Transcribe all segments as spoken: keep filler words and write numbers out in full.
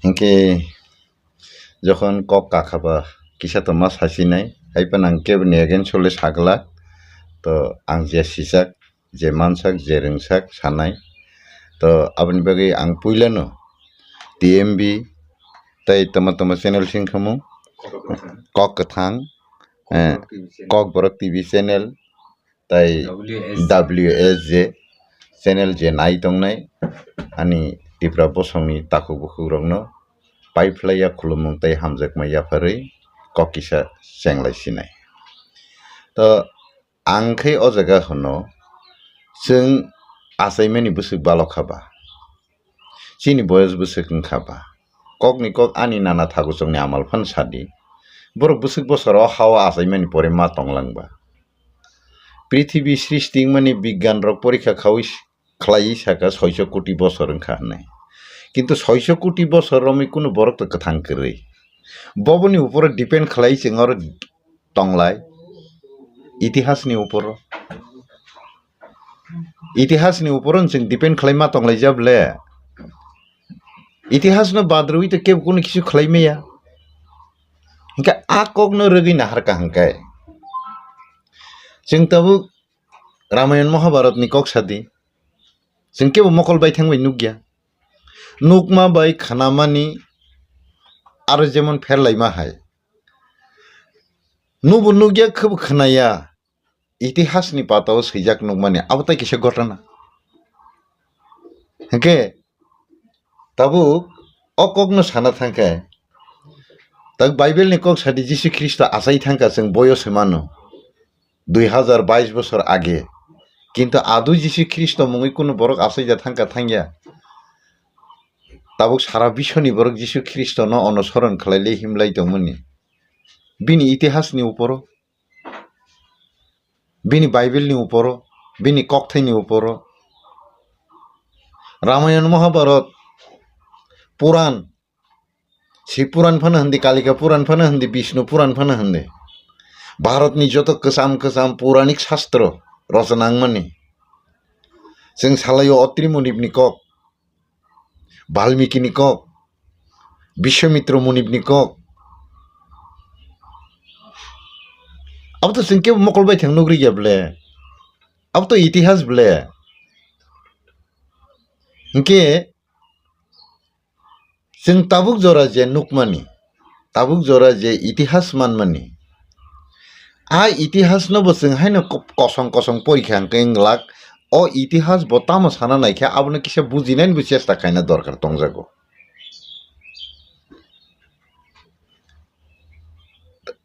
Hinkhe jokhon kok kakha ba kisa tongma sasinai, hai phano ang keboni against o le sagwlak. To ang je sijak, je mansak, je rwngsak sanai. To aboni bagwi ang puilano T M B tei tama tama channel sing khamu, Kok Kwthang, eh, Kokborok T V channel, tai W S J channel je nai tongnai ani Tipra bosongni takhuk bukhuk rokno pai phlaiya khulumung tei hamjakma yapharwi kok kisa chenglai sinai. To ang khe o jaga hwno, chwng achaimani bwswk balok kha ba, chini boyos bwswk wngkha ba, kokni kok ani nana thakuchokni amal phano sadi, borok bwswk bosoro hao achaimani pore ma tonglang ba. Prithibi srishti wngmani bigyan rok porikha khaui khlaiwi saka soiso koti bosor wngkha hwnwi. Kintu soiso koti bosor romwi kunu borok to kwthang kwrwi. Boboni uporo depend khlai chwng oro tonglai. Itihasni uporo. Itihasni uporo chwng depend khlai ma tonglai jab le. Itihasno badrwi to kebo kunu kisu khlai maya. Hinkhe a kokno rwgwi naharkha hinkhe. Chwng tabuk Ramayan Mahabharatni kok sadi. Chwng kebo mokol baithang bai nukya. Nukma bai khnamani aro jemon pherlaima hai. Nubo nukya, khebo khnaya. Itihasni patao swijak nukmani abo tai kisa ghotona. Hinkhe tabuk o kokno sana thangkhe, tak Bible ni kok sadi Jisu Khristo achai thangkha chwng boyo se mano, dui hazar bais bosor age. Kintu adu Jisu Khristo mungwi kunu borok achaija thangkha thangya. Tabuk sara biswni borok Jisu Khristono onosoron khlailai himlai tongmani. Bini itihasni uporo, bini Bible ni uporo, bini kokthaini uporo. Ramayan, Mahabharat, Puran, Shiv Puran phano hindi, Kalika Puran phano hindi, Bishnu Puran phano hindi. Bharatni joto kwcham kwcham puranik shastro rojana wngmani. Chwng salaio Otri Munibni kok, Balmikini kok, Biswamitra Munibni kok. Abo to chwng kebo mokol bai thang nugri ya ble. Abo to itihas ble. Hinkhe chwng tabuk jora je nukmani, tabuk jora je itihas manmani, a itihasno bo chwng haino ko-, kosong kosong porikha hwnkhe wnglak, o itihas bo tamo sana naikhe abono kisa bujinani bo chesta khaina dorkar tongjago.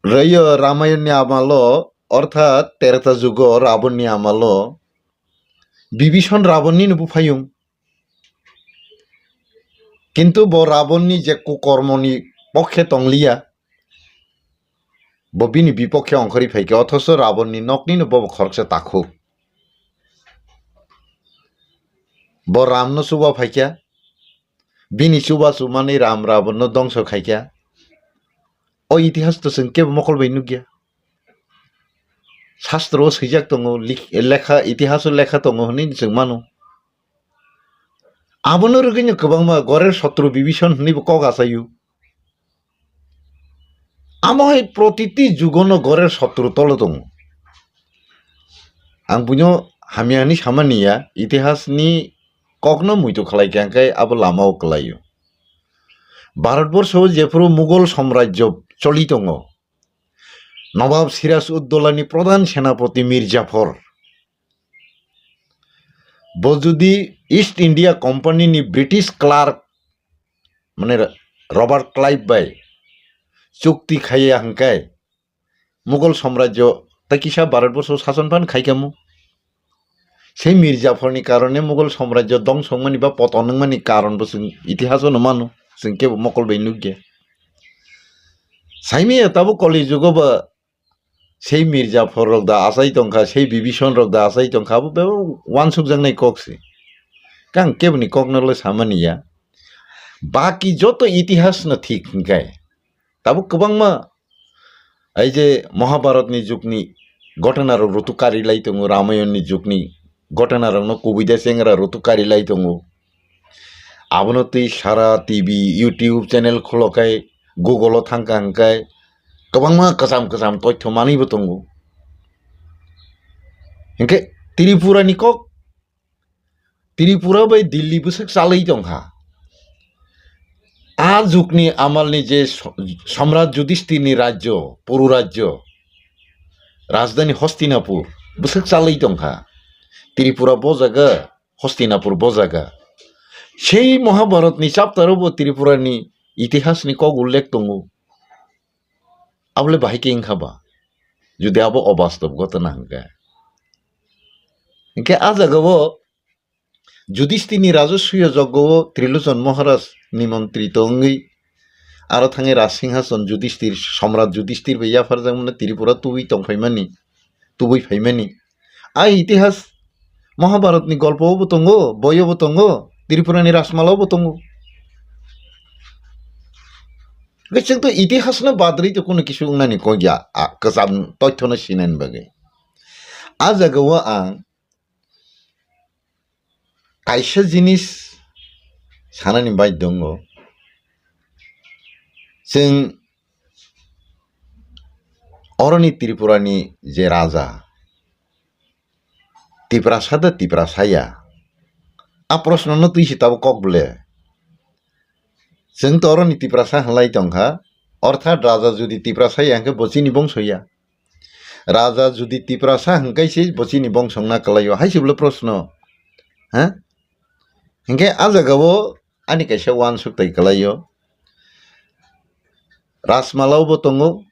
Raiyo Ramayonni amalo, orthat Treta jugo Rabonni amalo Bibison Rabonnino buphayung. Kintu bo Rabonni je kukormoni pokhe tongliya, bo bini bipokhe ongkhorwi phaikha, othoso Rabonni noknino bo khoroksa takhuk. Bo Ramno chuba phaikha, bini chuba chumani Ram Rabonno dongso khaikha. O itihas to chwng kebo mokol bai nukya. Shastro o swijak tongo, lik-, lekha, itihaso lekha tongo hwnwi chwng mano. Abono rwgwino kwbangma gorer sotro Bibison hwnwibo kok achaio. Amo hai protiti jugono gorer sotro tolo tongo. Ang buino hamya hwnwi samani ya, itihasni kokno muitu khlai kha, hwnkhe abo lamao kwlaio. Bharatborsho jephuru Mughal samrajyo choli tongo, Nobab Siraj-ud-Doulani pradhan senapoti Mir Jafar, bo jodi East India Company ni British clerk, mane Robert Clive bai chukti khaiya hwnkhe, Mughal samrajyo tei kisa Bharatborsho sason phan khaikhamu. Sei Mir Jafarni karone Mughal samrajyo dongso wngmani ba poton wngmani karon bo chwng itihaso no mano, chwng kebo mokol bai nukya. Saimaya tabuk koli jugo ba sei Mir Jafar rok da achai tongkha, sei Bibison rok da achai tongkha, abo bebak wansukjaknai kok se. Kang keboni kokno le samani ya. Baki joto itihas no thik hwnkhe. Tabuk kwbangma ai je Mahabharatni jugni gotona rok rutuk kari lai tongo, Ramayonni jugni gotona rokno kubui da chengra rutuk kari lai tongo. Abono twi sara T V, YouTube channel kholo khai, Google o thang kha hwnkhe kwbangma kwcham kwcham toitho manwi bo tongo. Hinkhe Tripura ni kok, Tripura bai Delhi bwswk chalwi tong kha. A jukni amalni je so-, Samrat Yudhishthirni rajyo, Puru rajyo, rajdhani Hastinapur bwswk chalwi tong kha. Tripura bo jaga, Hastinapur bo jaga. Sei Mahabharatni chapter o bo Tripurani itihasni kok ullekh tongo. Abole bahai khe wngkha ba, jodi abo obastob ghotona hwnkhe. Hinkhe a jagao Yudhishthirni rajaswiyo joggo o Trilochon Maharaj ni montri tongwi aro thangwi Raj Singhason Yudhishthir, Samrat Yudhishthir bai yapharjakmani Tripura tubui tongphaimani, tubui phaimani. A itihas Mahabharatni golpo bo tongo, boiyo bo tongo, Tripurani Rajmala o bo tongo. Hwnkhe chwng to itihasno badrwi to kunu kisu wngnani kok ya, a kwcham toithono sinani bagwi. A jagao ang kaisa jinis sanani bai tongo. Chwng oroni Tripurani je raja, Tiprasa da Tiprasa ya? A proshno no twi se tabuk kok bole. Chwng to oroni Tiprasa hwnlai tongkha, orthat raja jodi Tiprasa ya hwnkhe bo chini bongso ya. Raja jodi Tiprasa hwnkhe se bo chini bongso wngna kwlaio, hai se bole proshno. Ha? Hinkhe a jagao ani kaisa uansuk tai kwlaio. Rajmala o bo tongo,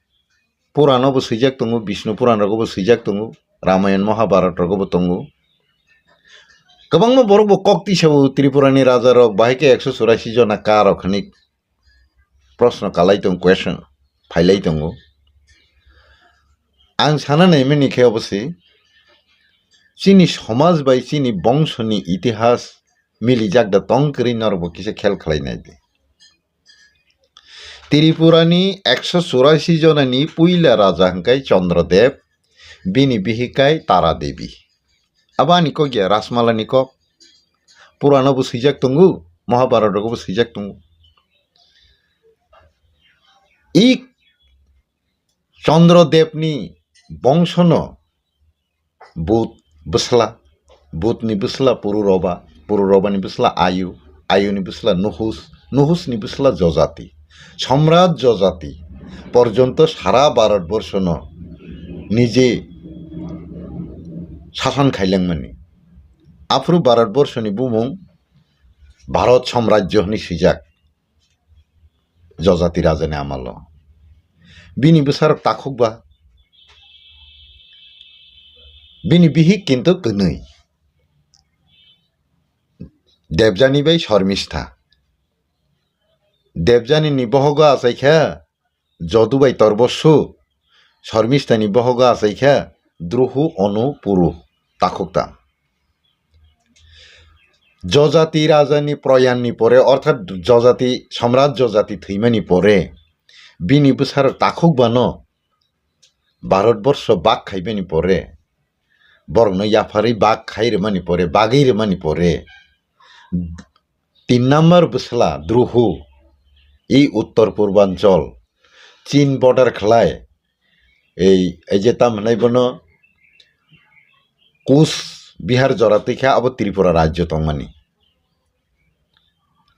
Puran o bo swijak tongo, Bishnu Puran rogo bo swijak tongo, Ramayan Mahabharat rogo bo tongo. Kwbangma borok bo kok tisa o Tripura ni raja rok bahai khe ekso churasi jona ka rok hinwi proshno kalai tongo, question phailai tongo. Ang sana naimani khe obo se, chini somaj bai chini bongso ni itihas milijak da tong kwrwi norok bo kisa khel khlai nai di. Tripura ni ekso churasi jona ni puila raja hwnkhe Chandra Dev, bini bihik khai Tara Devi. Abo ani kok ya, Rajmala ni kok. Puran o bo swijak tongo, Mahabharat rogo bo swijak tongo. I Chandra Dev ni bongso no Budh bwsla, Budh ni bwsla Pururoba, Pururoba ni bwsla Ayu, Ayu ni bwsla Nuhus, Nuhus ni bwsla Jojati. Samrat Jojati porjonto sara Bharat borsho no nije sason khailangmani. Aphuru Bharat borsho ni bumung Bharat Samrajyo hinwi swijak. Jojati rajani amalo. Bini bwsarok takhukba. Bini bihik kintu kwnwi. Debjani bai Shormistha. Debjani ni bohogo achaikha Jodu bai Torbossu, Shormistha ni bohogo achaikha Druhu, Onu, Puru, takhukta. Jojati raja ni proyan ni pore, orthat Jojati, Samrat Jojati thwimani pore, bini bwsarok takhukbano Bharat borsho bak khaibani pore, borokno yapharwi bak khai rwmani pore, bagwi rwmani pore, tin number bwsla Druhu, i uttor purbanchal, Chin border khlai, ei, ei je tam hwnai bono Kus Bihar jora twi kha, abo Tripura rajyo tongmani.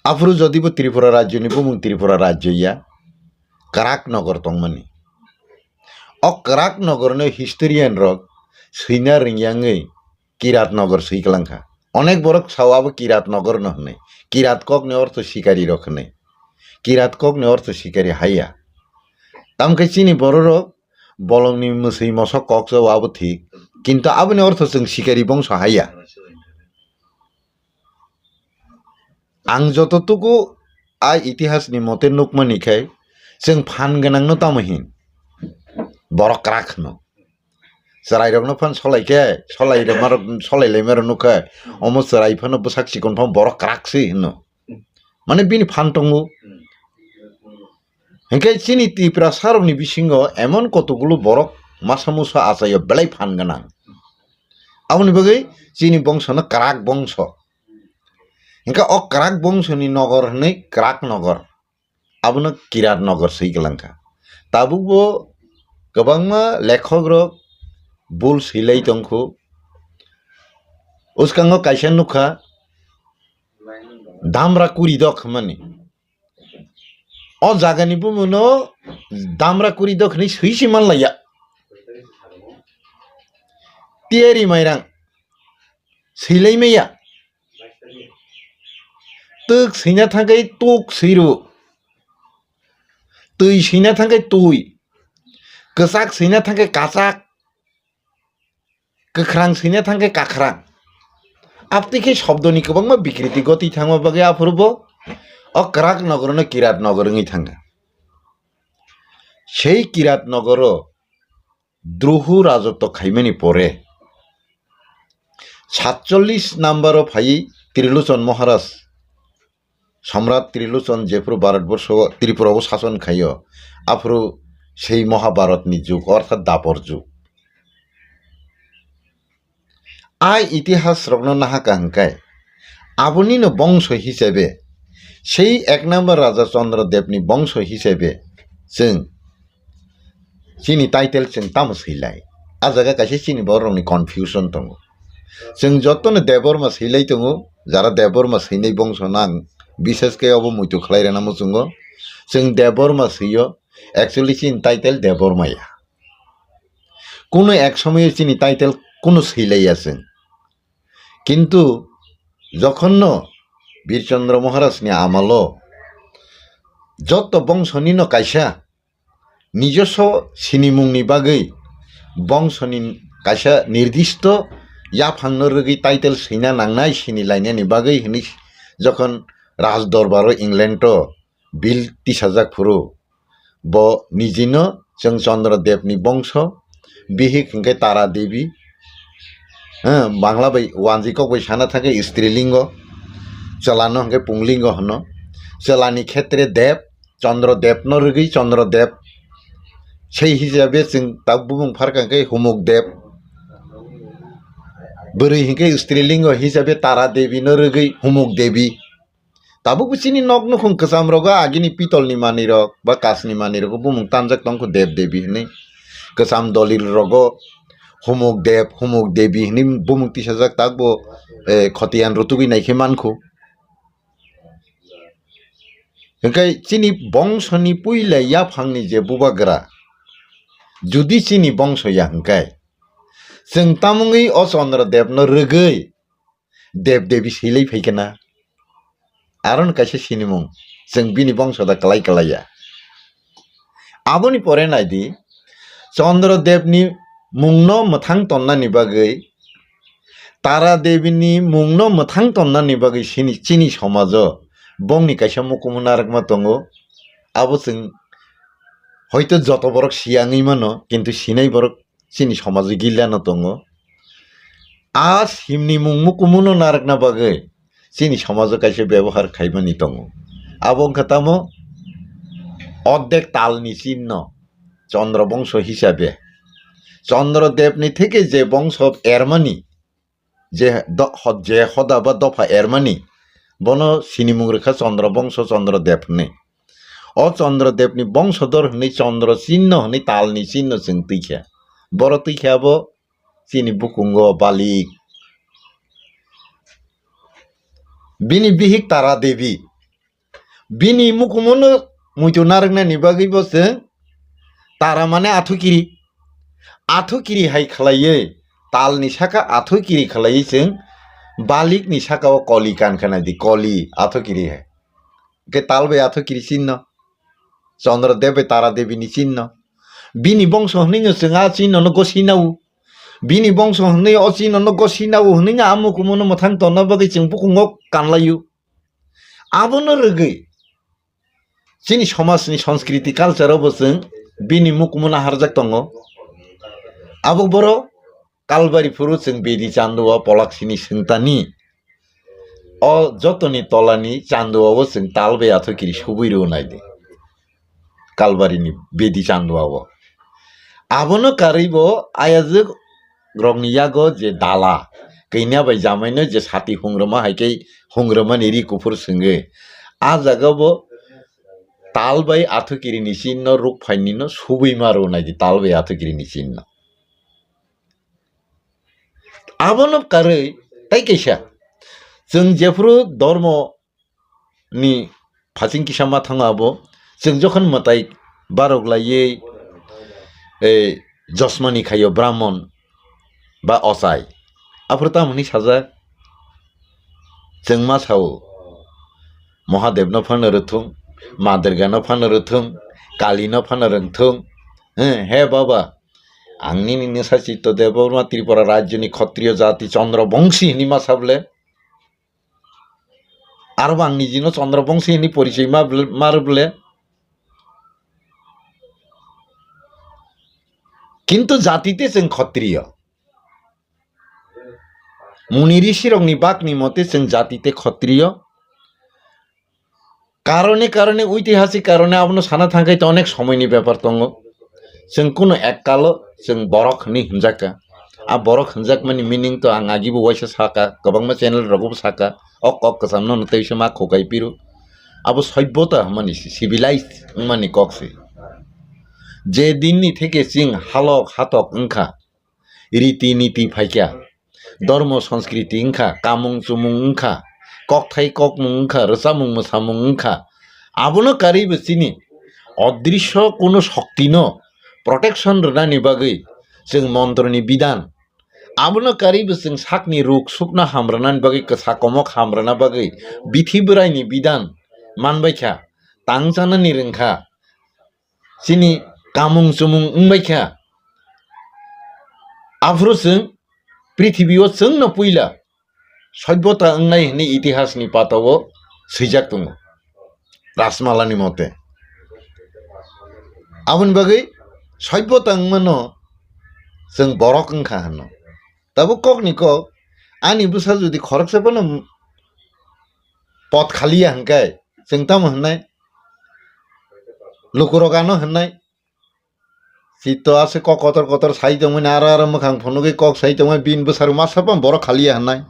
Aphuru jodi bo Tripura rajyoni bumung Tripura rajyo ya, Karak Nogor tongmani. O Karak Nogorno historian rok swina ringyangwi Kirat Nogor swi kwlangkha. Onek borok sao abo Kirat Nogor no hwnwi. Kirat kokni ortho sikari rok hwnwi. Kirat kokni ortho sikari haya. Tamkhe chini bororok bolongni mwswi mosok kok chao abo thik. Kintu aboni ortho chwng sikari bongso haya. Ang joto tuku a itihas ni mote nukmani khe chwng phan gwnang no tamo hin. Borok kwrak hwno. Chwrairokno phan solai khe, solai rwma rok, solai laima rok nukha, omo chwrai phano bwsak chikon phano borok kwrak se hino. Mane bini phan tongo. Hinkhe chini Tiprasa rokni bisingo emon kotokgulo borok masa musa achaio belai phan gwnang. Aboni bagwi chini bongsono kwrak bongso. Hingke o kwrak bongsoni nogor hwnwi kwrak nogor, abono Kirat nogor swi kwlangkha. Tabukbo kwbangma lekhokrok bul swilai tongkhu. Uskango kaisa nukha Damra Kuridok hwnmani. O jagani bumungno Damra Kuridok hwnwi swi si manlaiya. Tiyari mairang swilai maya. Twk swina thangkhe tuk swiru. Twi swina thangkhe twi. Kwchak swina thangkhe kachak. Kwkhrang swina thangkhe kakhrang. Abtwi khe shobdoni kwbangma bikriti goti thangma bagwi aphuru bo o kwrak nogorono Kirat nogor wngwi thangkha. Sei Kirat nogoro Druhu rajotto khaimani pore, satchollis number o phaiwi Trilochon Maharaj, Samrat Trilochon jephuru Bharatborsho Tripura o sason khaio, aphuru sei Mahabharatni jug, orthat Dapor jug. A itihas rokno nahaka hwnkhe, abonino bongso hisabe, sei ek number Raja Chandra Devni bongso hisabe, chwng chini title chwng tamo swilai? A jaga kaisa chini borokni confusion tongo. Chwng jotono Debbarma swilai tongo, jara Debbarma swinai bongsono ang bishesh khe obo muitu khlai rwna muchungo. Chwng Debbarma swio, actually chini title Debbarma ya. Kuno ek somoyo chini title kuno swilaiya chwng. Kintu jokhonno Bir Chandra Maharajni amalo jotto bongsonino kaisa nijoso sinimungni bagwi bongsoni kaisa nirdisto yaphangno rwgwi title swina nangnai sini lainani bagwi hwnwi jokhon Raj Dorbaro England o bill tisajak phuru, bo nijino chwng Chandra Devni bongso, bihik hwnkhe Tara Devi, eh, Bangla bai wanji kok bai sana thangkhe Strilingo, chwlano hwnkhe Punglingo hwno. Chwlani khetre Dev, Chandra Devno rwgwi Chandra Dev. Sei hisabe chwng tabuk bumung pharkha hwnkhe Humuk Dev. Bwrwi hwnkhe Strilingo hisabe Tara Devino rwgwi Humuk Devi. Tabukbo chini nok nukhung kwcham rogo agini pitolni manwi rok ba kachni manwi rogo bumung tanjak tongkho Dev Devi hinwi. Kwcham dolil rogo Humuk Dev, Humuk Devi hinwi bumung tisajak takbo, eh, khotiyan rutugwi naikhe mankhu. Hwnkhe chini bongsoni puila yaphangni je bubagra, judi chini bongso ya hwnkhe, chwng tamungwi o Chandra Devno rwgwi Dev Devi swilai phaikhe na? Aron kaisa sinimung, chwng bini bongso da kwlai kwlai ya. Aboni pore naidi, Chandra Devni mungno mwthang tonnani bagwi, Tara Devini mungno mwthang tonnani bagwi sini, chini somajo bongni kaisa mukumu narwkma tongo. Abo chwng hoito joto borok siyangwi mano, kintu sinai borok chini somajo giliano tongo. A simni mung mukumuno narwkna bagwi chini somajo kaisa bebohar khaimani tongo. Abo wngkha tamo ordek talni chinno, Chandra bongso hisabe. Chandra Devni theke je bongso ermani, je do-, ho-, je hoda ba dopha ermani, bono sinimung rwkha Chandra bongso Chandra Dev hinwi. O Chandra Devni bongsodor hinwi Chandra chinno hinwi talni chinno chwng twikha. Boro twikha abo chini bukungo balik. Bini bihik Tara Devi. Bini mukumuno muitu narwknani bagwi bo chwng Tara mane athukiri. Athukiri hai khlaiwi, talni saka athukiri khlaiwi chwng balikni saka o koli kankha naidi, koli athukiri hai. Hwnkhe tal bai athukiri chinno, Chandra Dev bai Tara Devini chinno. Bini bongso hwnwi no chwng a chinno no gosi nao. Bini bongso hwnwi o chinno no gosi nao hwnwi no a mukumuno mwthang tonna bagwi chwng bukungo kanlaio. Abono rwgwi chini somajni sanskriti culture-o bo chwng bini mukumuno harjak tongo. Abo borok Kalbari phuru chwng bedi chanduo polaksini swngtani. O jotoni tolani chanduo-o chwng tal bai athukiri subui rw naidi. Kalbarini bedi chanduo. Abono karwi bo ayajwk rokni yago je dala, kanya bai jamai no je sati hungrwma hai khe hungrwmani ri kuphur swngwi. A jaga bo tal bai athukiri ni chinno ruk phaini no subui ma rw nai di tal bai athukiri ni chinno. Abono karwi tai kaisa chwng jephuru dormo ni phaching kisa ma thango abo. Chwng jokhon mwtai barok laiwi, eh, josmani khaio brahmon ba ochai. Aphuru tamo hwnwi sajak, chwng ma sao, Mahadev no phano rwthung, Ma Durga no phano rwthung, Kali no phano rwngthung. He, he baba, ang nini nisa Chitto Debbarma Tripura rajyoni Khatriyo jati Chandra Bongsi hwnwi ma sable. Aro bo ang nijino Chandra Bongsi hwnwi porichoi ma bl-, ma rw ble. Kintu jatite chwng Khatriyo. Muni rishirokni bakni mote chwng jatite Khatriyo. Karone karone, oitihasik karone abono sana thangkhai to onek somoini bepar tongo. Chwng kuno ek kalo chwng borok hwnwi hwnjakha. A borok hwnjakmani meaning to ang agibo waisa saka, kwbangma channel rogobo saka. O kok kwchamno no teisa ma khokai piro. Abo soibota hwnmani se, civilized wngmani kok se. Je dinni theke chwng halok hatok wngkha, riti niti phaikha, dormo sanskriti wngkha, kamung chumung wngkha, kokthai kokmung wngkha, rwchapmung mwsamung wngkha, abono karwibo chini odrisho kuno shoktino protection rwnani bagwi chwng montroni bidan, abono karwibo chwng sakni ruk sukno hamrwnani bagwi, kwsa komok hamrwna bagwi bithi bwraini bidan manbaikha, tang chanani rwngkha. Chini kamung chumung wngbaikha. Aphuru chwng prithibio chwngno puila soibota wngnai hwnwi itihasni patao swijak tongo, Rajmalani mote. Aboni bagwi soibota wngmano chwng borok wngkha hwno. Tabuk kokni kok, ani bwsa jodi khoroksa phano pot khaliya hwnkhe, chwng tamo hwnnai? Lukurok ano hwnnai. Chitto aswk kok kotor kotor sai tongmani, aro aro mwkhang phunugwi kok sai tongmani, bini bwsarok masa phano borok khaliya hwnnai.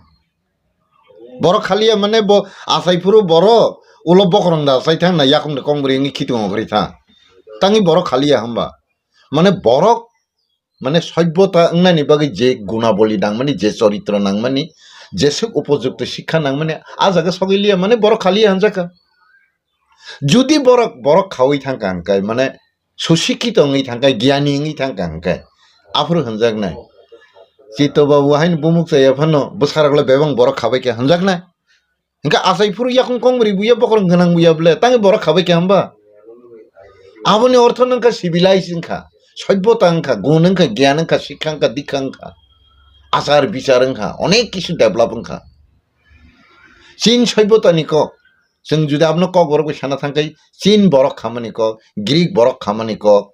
Borok khaliya mane bo achai phuru borok ulo bokorong da achai thang na, yakung da kong bwrwi wngwi khitung ogrwi thang. Tangwi borok khaliya hwnba? Mane borok, mane soibota wngnani bagwi je gunaboli nangmani, je choritro nangmani, jeswk upojukto sikha nangmani, a jaga sogwi liya mane borok khaliya hwnjakha. Judi borok, borok khaui thangkha hwnkhe, mane susikkito wngwi thangkha, giyani wngwi thangkha hwnkhe, aphuru hwnjaknai, Chitto babu haino bumuk chaya phano bwsarokle bebak borok khabaikha hwnjaknai. Hwnkhe achai phuru yakung kong bwrwi buya, bokorong gwnang buya bwle, tangwi borok khabaikha hwnba? Aboni ortho no wngkha civilized wngkha, soibota wngkha, gun wngkha, gyan wngkha, sikha wngkha, dikha wngkha, achar bichar wngkha, onek kisu develop wngkha. Chin soibotani kok, chwng judi abono kokborok bai sana thangkhai, Chin borok khamani kok, Greek borok khamani kok,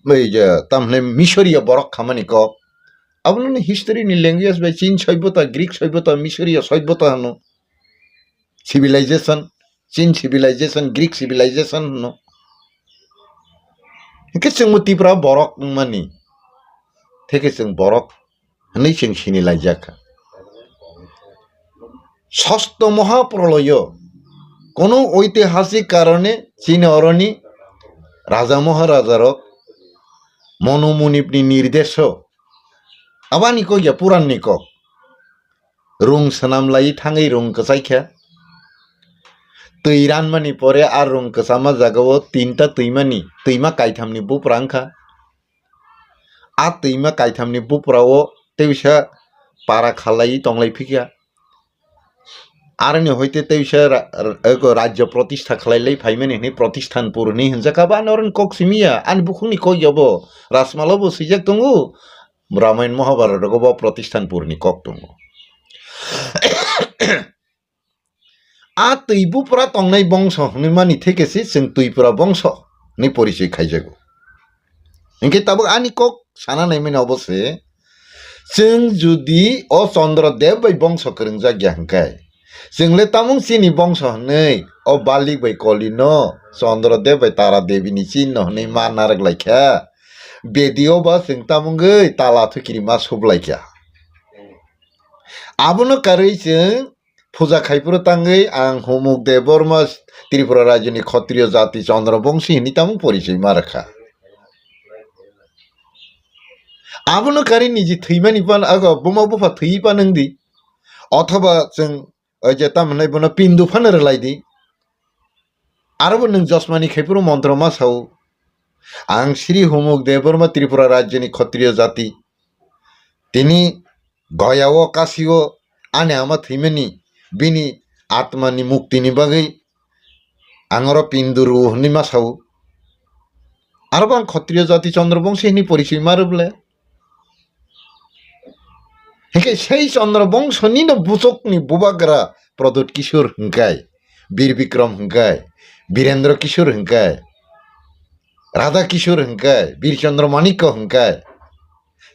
bai je, tamhne Misoriya borok khamani kok. Abono history ni language bai Chin soibota, Greek soibota, Misoriya soibota hwno. Civilization, Chin civilization, Greek civilization hwno. Hwnkhe chwngbo Tipra borok wngmani, theke chwng borok hwnwi chwng sini laijak kha. Sosto Mahaproloyo kono oitihasik karone chini oroni raja maharajarok Manu Munipni nirdeso, abani kok ya puranni kok, rung swnam lai thangwi rung kwchai kha. Twi ranmani pore a rung kwchama jagao tinta twimani, twima kaithamni bupra wngkha. A twima kaithamni buprao teisa para khalai tonglai phikya. Aroni hoite teisa ra-, ra-, eko rajyo protistha khlai lai phaimani hwnwi Protisthanpur hwnwi hwnjak. Abo ani oroni kok simiya, ani bukhukni kok yabo Rajmala bo swijak tongo, Ramayan Mahabharata rogo bo Protisthanpurni kok tongo. A twi bupra tongnai bongso hwnwi mani theke se chwng Twipra bongso hwnwi porichoi khaijago. Hinkhe tabuk ani kok sana naimani obo se, chwng judi o Chandra Dev bai bongso kwrwngjak ya hwnkhe, chwng le tamung chini bongso hwnwi o Balik bai Koli no Chandra Dev bai Tara Devi ni chin no hwnwi ma narwk lai kha. Bedi o ba chwng tamungwi tala thukiri ma sup lai kha. Abono karwi chwng puja khaiphuru tangwi ang Humuk Debbarma Tripura rajyoni Khotriyo jati Chandra Bongsi hinwi tamo porichoi ma rwkha. Abono karwi niji thwimani pan ago buma bupha thwiwi pan wngdi. Othoba chwng oi je tamo hinwi bono pindu phano rwlaidi. Aro bo nwng josmani khaiphuru montro ma sao, ang Sri Humuk Debbarma Tripura rajyoni Khotriyo jati. Tini Goya o Kasi o ani ama thwimani bini atmani muktini bagwi ang oro pindu rw hwnwi ma sao. Aro bo ang Khotriyo jati Chandra Bongsi hinwi porichoi ma rw bole. Hinkhe sei Chandra Bongsoni no buchokni bubagra Pradyut Kishore hinkai, Bir Bikram hinkai, Birendra Kishore hinkai, Radha Kishore hinkai, Bir Chandra Manikya hinkai.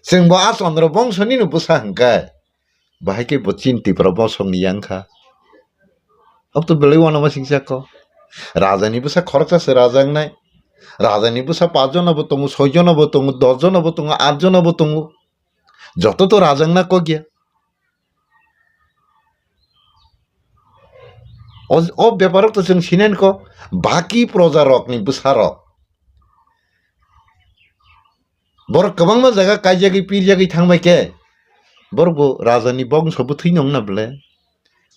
Chwng bo a Chandra Bongsoni no bwsa hinkai. Bahai khe bo chini Tripura bosongni yang kha. Abo to belai uanama singsa kho. Rajani bwsa khoroksa se raja wngnai. Rajani bwsa pach jona bo tongo, soi jona bo tongo, dos jona bo tongo, at jona bo tongo. Joto to raja wngna kok ya. O, o bepar rok to chwng sinai kho. Baki proja rokni bwsa rok. Borok kwbangma jaga kaijagwi pirjagwi thangbai khe, borok bo rajani bongso bwthwi nong na ble?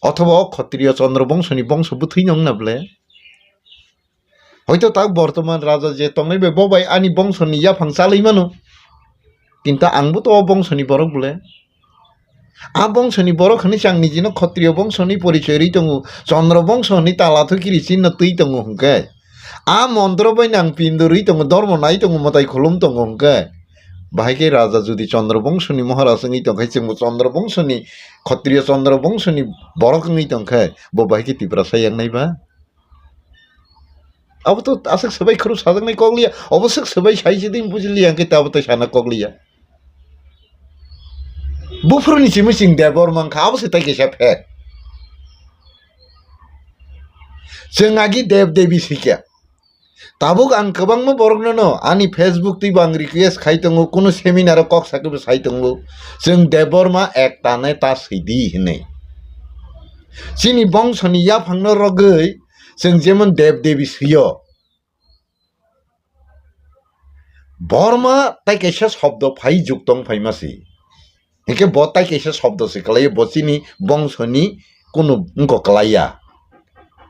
Othoba o Khotriyo Chandra bongsoni bongso bwthwi nong na ble? Hoito tak bortoman raja je tongnai bai bo bai ani bongsoni yaphang chalwi mano. Kintu ang bo to o bongsoni borok ble. A bongsoni borok hwnwi chang nijino Khotriyo bongsoni porichoi rwi tongo, Chandra bongso hwnwi tala thukiri chinno twi tongo hwnkhe. A montro bai nang pindu rwi tongo, dormo nai tongo, mwtai khulum tongo hwnkhe. Bahai khe raja jodi Chandra bongsoni Maharaj wngwi tongkhe, chwngbo Chandra bongsoni, Khotriyo Chandra bongsoni borok wngwi tongkhe, bo bahai khe Tiprasa yangnai ba? Abo to aswk swbai khurub sajaknai kok liya, obo swk swbai sai se din bujiliya hwnkhe abo tai sana kok liya. Buphuruni simi chwng Debbarma wngkha, abo se tai kaisa fact. Chwng agi Dev Devi sikya. Tabuk ang kwbangma borokno no ani Facebook twi bo ang request khai tongo, kunu seminar o kok sakhe bo sai tongo, chwng Debbarma ekta neta sidi hinwi. Chini bongsoni yaphangno rogwi chwng jemon Dev Devi swiyo. Borma tai kaisa shobdo phai juktong phaima si. Hinkhe bo tai kaisa shobdo se kwlaiyo, bo chini bongsoni kunu wngkok kwlaiya.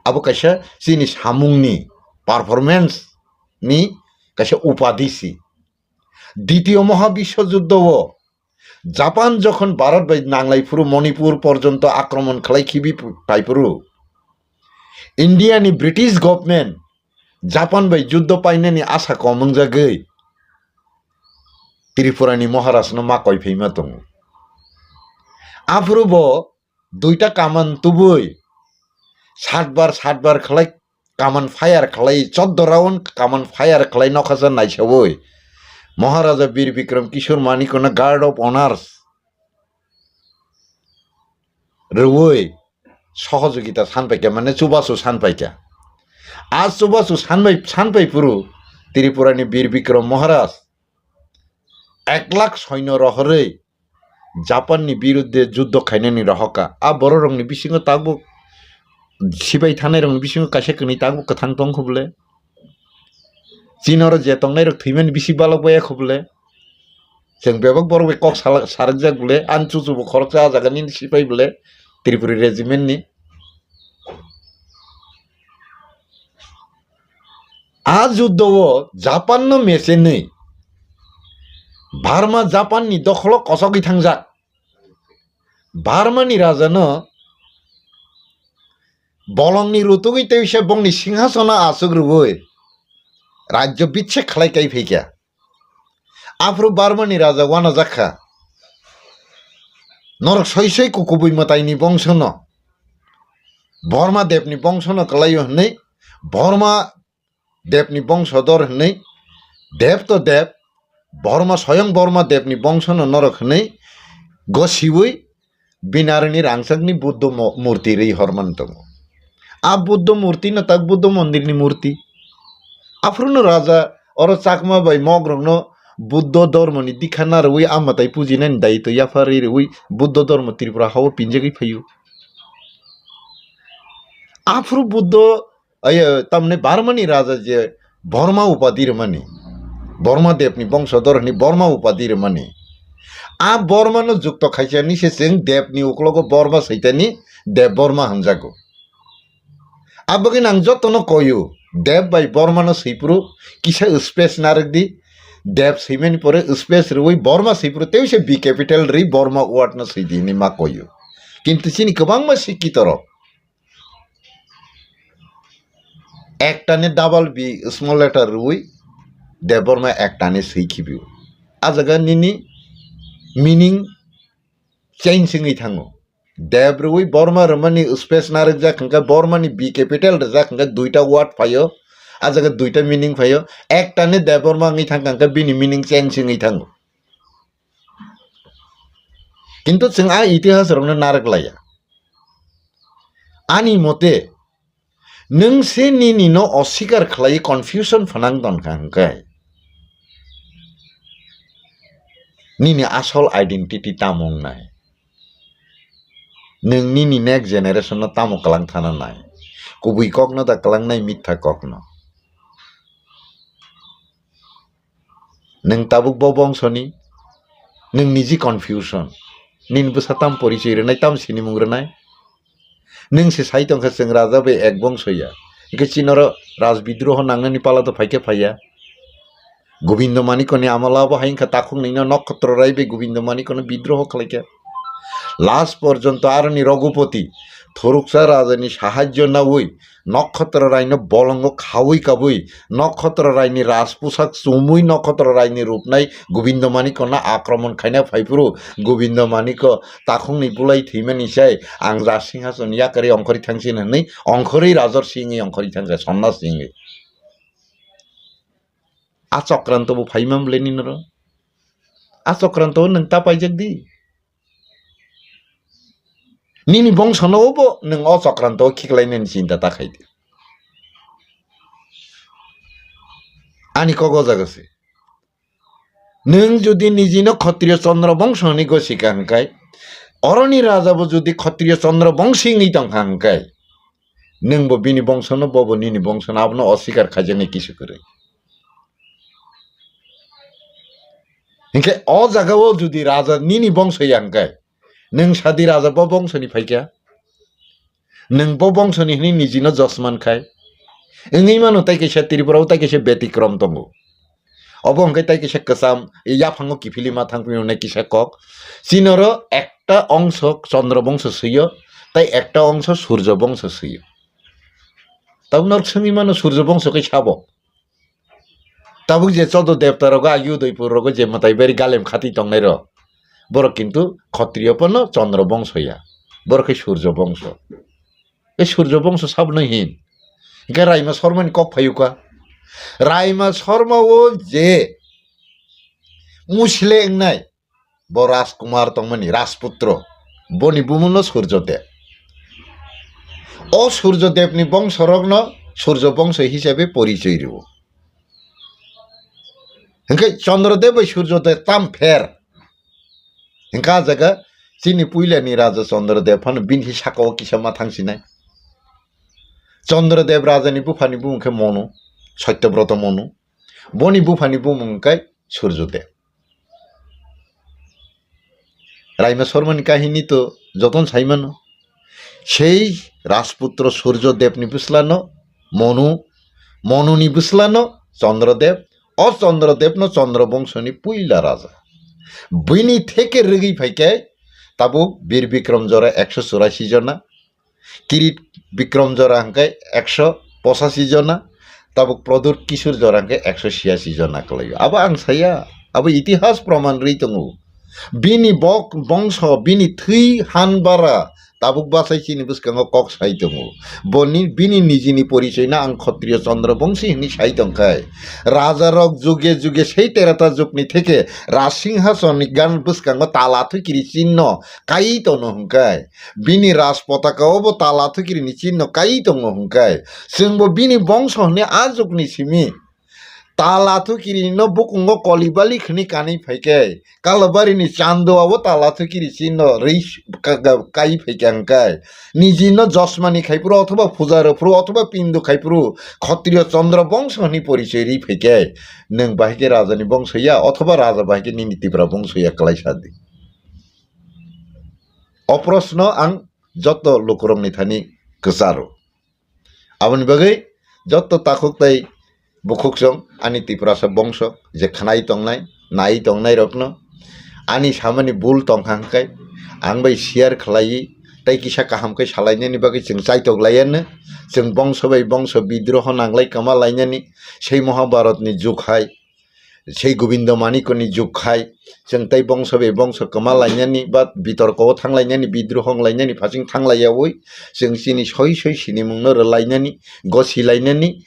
Abo kaisa chini samungni performance ni kaisa upadi si. Ditiyo Mohabiswa Juddho o Japan jokhon Bharat bai nanglai phuru Manipur porjonto akromon khlai khibi phai phuru India ni British government Japan bai juddho painani asa kom wngjagwi Tripura ni Maharaj no ma koi phaima tongo. Aphuru bo duita kaman tubui satbar satbar khlai kaman fire khlai, choddo round kaman fire khlai nokhasa naisaui Maharaja Bir Bikram Kishore Manikya no Guard of Honors rwui sohojogita sanpaikha, mane chubachu sanpaikha. A chubachu sanpai, sanpai phuru Tripura ni Bir Bikram Maharaj ek lakh soino rohorwi Japan ni birudde juddho khainani rohorkha. A bororokni bisingo tabuk sipai thanairokni bisingo kaisa kwnwi tabuk kwthang tongkha bwle. Chini oro je tongnairok thwimani bisi balok baya kho bwle. Chwng bebak borok bai kok sala-, sarikjak bwle. Ani chuchu bo khoroksa a jaga nini sipai bwle. Tripuri regiment ni. A juddho o Japan no mechenwi Burma Japan ni dokholo kosogwi thangjak. Burma ni raja no bolong ni rutugwi teisa bongni singhasono achuk rwui rajyo bitse khlai kai phaikha. Aphuru Burma ni raja uanajak kha. Norok soi soi kukubui mwtai ni bongso no, Burma Dev ni bongso no kwlaio hwnwi, Burma Dev ni bongso dor hwnwi, Dev to Dev, Burma, soyong Burma Dev ni bongso no norok hwnwi gosiui bini aroni rangchakni Buddho mo-, murti rwi hormani tongo. A Buddho murti no tak Buddho mondir ni murti. Aphuru no raja oro Chakma bai Mog rok no Buddho dhormoni dikha narwui amatai pujinani daitw yapharwi rwui Buddho dhormo Tripura hao pinjagwi phaio. Aphuru Buddho, ayo, tamni Barmani raja je Borma upadi rwmani, Borma devni bongso dhor hwnwi Borma upadi rwmani, a Bormano jukto khaisa ni se chwng devni uklogo Borma switani Dev Borma hwnjago. Abagwi nang jotono koyu, Dev bai Bormano swiphuru kisa space narwkdi. Dev swimani pore space rwui Borma swiphuru tei se B capital rwi Borma word no swidi hinwi ma koyu. Kintu chini kwbangma sikkitorok ektani double B small letter rwui Debbarma ektani swi khibio. A jaga nini meaning change wngwi thango. Deb rwui Borma rwmani space narwkjak hwnkhe Bormani B capital rwjak hwnkhe duita word phaio, a jaga duita meaning phaio. Ektani Debbarma wngwi thangkha hwnkhe bini meaning change wngwi thango. Kintu chwng a itihas rokno narwk laiya. Ani mote, nwng se nini no oswikar khlai confusion phanang tongkha hwnkhe, nini asol identity tamo wngnai? Nwng nini next generation no tamo kwlang thana nai? Kubui kok no da kwlangnai, mitha kok no? Nwng tabuk bo bongsoni, nwng niji confusion. Nini bwsa tam porichoi rwnai, tam sinimung rwnai? Nwng se sai tongkha chwng raja bai ek bongso ya. Hwnkhe chini oro raj bidroho nangnani pala to phaikhe phaiya. Gobindo Manikoni amala bo hai wngkha, takhuk nino Nokhotro Rai bai Gobindo Manikono bidroho khlaikha. Last porjonto aroni Raghupati thoruksa rajani sahajjo naui Nokhotro Raino bolongo khaui kabui, Nokhotro Raini rajposak chumui, Nokhotro Raini rupnai Gobindo Manikona akromon khaina phaiphuru, Gobindo Maniko takhukni bulai thwimani sai ang raj singhason yakarwi ongkhorwi thangsin hwnwi ongkhorwi rajor singwi ongkhorwi thangsa, sonnas singwi. A chokranto bo phaima bwle nini oro? A chokranto nwng ta paijak di. Nini bongsono bo nwng o chokranto khiklainani chinta ta khai di. Ani kok o jaga se. Nwng jodi nijino Khatriyo Chandra Bongso hwnwi gosika hwnkhai, oroni raja bo jodi Khatriyo Chandra Bongsi wngwi tongkha hwnkhai, nwng bo bini bongsono, bo bo nini bongsono, abono oswikar khaijaknai kisu kwrwi. Hinkhe o jagao jodi raja nini bongso ya hwnkhai, nwng sadi raja bo bongsoni phaikha? Nwng bo bongsoni hwnwi nijino jos mankhai? Wngwi mano, tai kaisa Tripura o tai kaisa betikrom tongo. Obo hwnkhe tai kaisa kwcham, yaphango kiphilwi ma thangphino hwnwi kisa kok. Chini oro ekta ongso Chandra bongso swiyo, tai ekta ongso Surjo bongso swiyo. Tabuk norok swngwi mano Surjo bongso khe sabo. Tabuk je Chodo Debta rogo agi Udaipur rogo je mwtai bari galem khati tongnai rok, borok kintu Khatriyo phano Chandra bongso ya, borok khe Surjo bongso. E Surjo bongso sabno hin. Hingke Raima Sormani kok phayuka. Raima Sorma o je musle wngnai, bo Rajkumar tongmani, Rajputro, boni bumungno Surjo Deb. O Surjo Debni bongsorokno Surjo bongso hisabe porichoi rwo. Hingke Chandra Deb bai Surjo Deb tam pher. Hingke a jaga chini puilani raja Chandra Deb phano bini sakao kisa ma thangsinai. Chandra Deb rajani buphani bumung khe Monu, Satyabroto Monu. Boni buphani bumung khe Surjo Deb. Raima Sormani kahini to joton saimano. Sei Rajputro Surjo Debni bwslano Monu, Monuni bwslano Chandra Deb, o Chandra Debno Chandra bongsoni puila raja. Bini theke rwgwi phaikhe tabuk Bir Bikram jora ekso churasi jona, Kirit Bikram jora hwnkhe ekso pochashi jona, tabuk Pradyut Kishore jora hwnkhe ekso chhiyasi jona kwlaio. Abo ang saya, abo itihas proman rwi tongo. Bini bok-, bongso, bini thwi han bara tabuk bachai chini bwskango kok sai tongo. Boni, bini nijini porichoino ang Khatriyo Chandra bongsi hwnwi sai tongkhai. Rajarok juge juge sei terata jugni theke Rajsinghason ni gan bwskango tala thwikiri chinno kai tono hwnkhe. Bini Raj potaka o bo tala thwikiri ni chinno kai tongo hwnkhe, chwngbo bini bongso hwnwi a jugni simi Tala thukiri no bukungo kolibali khni kanwi phaikhe, Kalabari ni Chandoa o tala thukiri chino rwi ka-, ka-, kai phaikhe hwnkhe, niji no josmani khai phuru othoba puja rw phuru othoba pindu khai phuru Khotriyo Chandra bongso hwnwi porichoi rwi phaikhe, nwng bahai khe raja ni bongso ya othoba raja bahai khe nini Tipra bongso ya kwlai sa di. O proshno ang joto lukurokni thani kwcharo. Aboni bagwi joto takhuk tei bukhuksong ani Tiprasa bongso je khnai tongnai, nai tongnai rokno ani samani bul tongkha hwnkhe ang bai share khlaiwi tei kisa kaham khe salainani bagwi chwng chaitok laiyanw. Chwng bongso bai bongso bidroho nanglai kwma lainani sei Mahabharatni jug hai, sei Gobindo Manikoni jug khai, chwng tei bongso bai bongso kwma lainani ba bitorko o thang lainani, bidroho wng lainani phasing thang laiyaui, chwng chini soi soi sinimungno rw lainani, gosi lainani,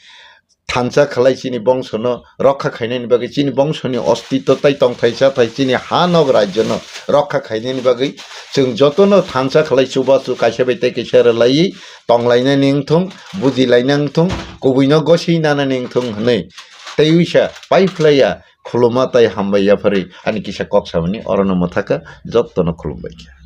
thansa khlai chini bongsono rokha khainani bagwi, chini bongsoni ostitw tei tongthai chathai chini ha nog rajyono rokha khainani bagwi chwng jotono thansa khlai chubachu kaisa bai tei kaisa rw laiwi tong lainani wngthung, buji lainani wngthung, kubuino gosi nanani wngthung hwnwi tei uisa pai phlaiya khuluma tei hambai yapharwi ani kisa kok samani orono mwthakha, jotono khulumbai kha.